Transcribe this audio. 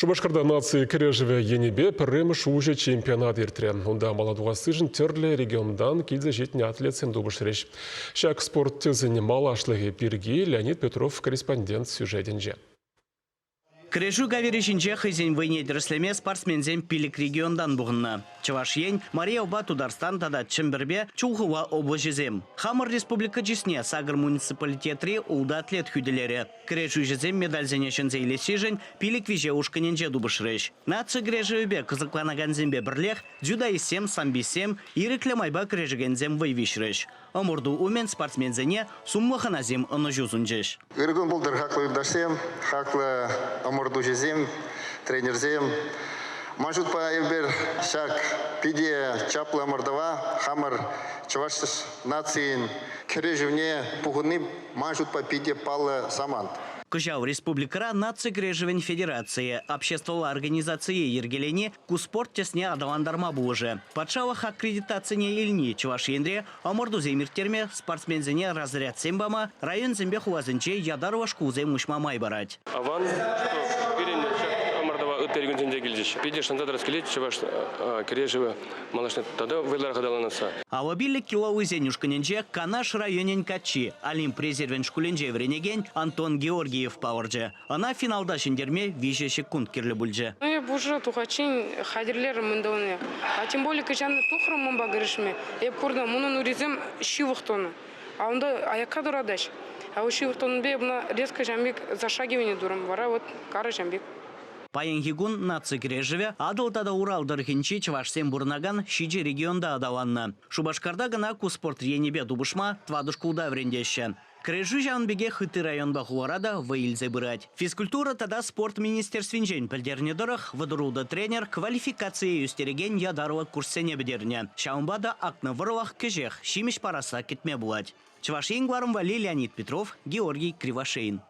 Шупашкарта наци кӗрешӗвӗ енӗпе пӗрремӗш уҫӑ чемпионат иртрӗ. Унта мала тухассишӗн тӗрлӗ регионтан килсе ҫитнӗ атлетсем тупӑшрӗҫ. Ҫак спорт тӗсӗн малашлӑхӗ пирки Леонид Петров корреспондент сюжетӗнче. Кӗрешӳ кавирӗ ҫинче хӑйсен вӑйне тӗрӗслеме спортсменсем пилӗк регионтан пухӑннӑ. Чӑваш Ен, Марий Элпа Тутарстан тата Чӗмпӗрпе Чулхула облаҫӗсем. Хамӑр республика чысне сакӑр муниципалитетри ултӑ атлет хӳтӗлерӗ. Кӗрешӳҫӗсем медальсене ҫӗнсе илессишӗн пилӗк виҫе ушкӑнӗнче тупӑшрӗҫ. Наци кӗрешӗвӗпе кӑсӑкланакансемпе пӗрлех дзюдоистсем, самбистсем, ирӗклӗ майпа кӗрешекенсем вӑй виҫрӗҫ. Ӑмӑрту умӗн спортсменсене сумлӑ хӑнасем ӑнӑҫу сунчӗҫ. Ырӑ кун пултӑр, хаклӑ юлташсем, хаклӑ ӑмӑртуҫӑсем, тренерсем. Ман шутпа, эпир ҫак питӗ чаплӑ ӑмӑртӑва хамӑр чӑваш нацийӗн кӗрешӗвне пухӑнни ман шутпа питӗ паллӑ самант. Кӑҫал республикӑра Наци кӗрешӗвӗн федерацийӗ обществӑлла организацие йӗркелени ку спорт тӗсне аталантарма пулӑшӗ. Патшалӑх аккредитацине илни Чӑваш Енре ӑмӑртусем ирттерме, спортсменсене разрядсем пама, районсемпе хуласенче ятарлӑ шкулсем уҫма май парать. Аван, что пирӗн ҫак ӑмӑртӑва ытти регионсенче килчӗҫ. Питӗ шанса тӑрас килет чӑваш кӗрешӗвӗ малашне тата вӑйлӑрах аталанасса. Алӑпиллӗк киловыйсен ушкӑнӗнче Канаш районӗн каччи, Олимп резервӗн шкулӗнче вӗренекен Антон Георгиев палӑрчӗ. Ӑна финалта ҫӗнтерме виҫӗ ҫеккунт кирлӗ пулчӗ. Ну, эп уже тухаччен хатӗрлерӗм ӗнтӗ ӑна. А тем более кӑҫал тухрӑм унпа кӗрешме. Эп куртӑм, унӑн урисем ҫывӑх тӑнӑ. А унта аякка тӑратаҫ. А вот ҫывӑх тӑнипе эп ӑна резко ҫам пек зашагивание турӑм. Вара вот кара ҫам пек. Паянхи кун наци кӗрешӗвӗ Атӑл тата Урал тӑрӑхӗнчи чӑвашсем пурӑнакан ҫичӗ регионта аталаннӑ. Шупашкарта кӑна ку спорт енӗпе тупӑшма тӑватӑ шкулта вӗрентеҫҫӗ. Кӗрешӳ ҫавӑн пекех ытти районпа хулара та вӑй илсе пырать. Физкультура тата спорт министерствинчен пӗлтернӗ тӑрӑх, вӑтӑр тренер квалификацие ӳстерекен ятарлӑ курссене пӗтернӗ. Ҫавӑнпа та акнӑ вӑрлӑх кӗҫех ҫимӗҫ парасса кӗтме пулать. Чӑваш Ен кӑларӑм валли Леонид Петров, Георгий Кривошеин.